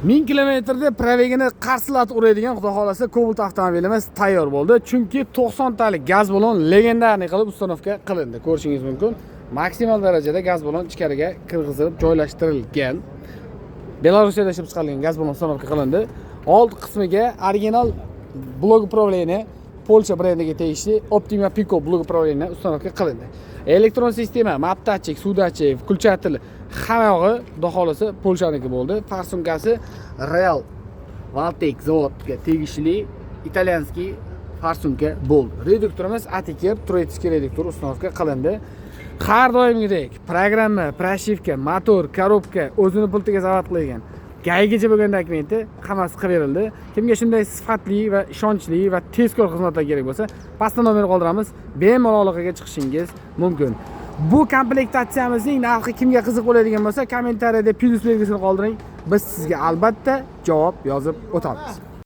1000 kilometrda пробег ini qarsillatib uradigan, xudo xohlasa, Cobalt avtomobilimiz tayyor bo'ldi. Chunki 90 talik gaz balon легендарный qilib установка qilindi. Ko'rishingiz mumkin. Maksimal darajada gaz balon ichkariga kirgizilib joylashtirilgan. Belarusiyada ishlab chiqarilgan gaz balon установка qilindi. Old qismiga original блок управления, Polsha brendiga tegishli Optima Pico блок управления установка qilindi. Elektron sistema, map датчик, suv датчик, включатель, hamma yog'i, xudo xohlasa, Polshaniki bo'ldi. Форсунка si Real Valtek zavodga tegishli итальянский форсунка bo'ldi. Reduktorimiz Atiker турецкий reduktor установка qilindi. Har doimgidek programma, прошивка, motor, коробка o'zini pultiga zavod qilingan. ГАИ gacha bo'lgan dokumenti hammasi qilib berildi. Kimga shunday sifatli va ishonchli va tezkor xizmatlar kerak bo'lsa, pastda nomer qoldiramiz. Bemalol aloqaga chiqishingiz mumkin. Bu komplektatsiyamizning narxi kimga qiziq bo'ladigan bo'lsa, kommentariyada plyus belgisini qoldiring. Biz sizga albatta javob yozib o'tamiz.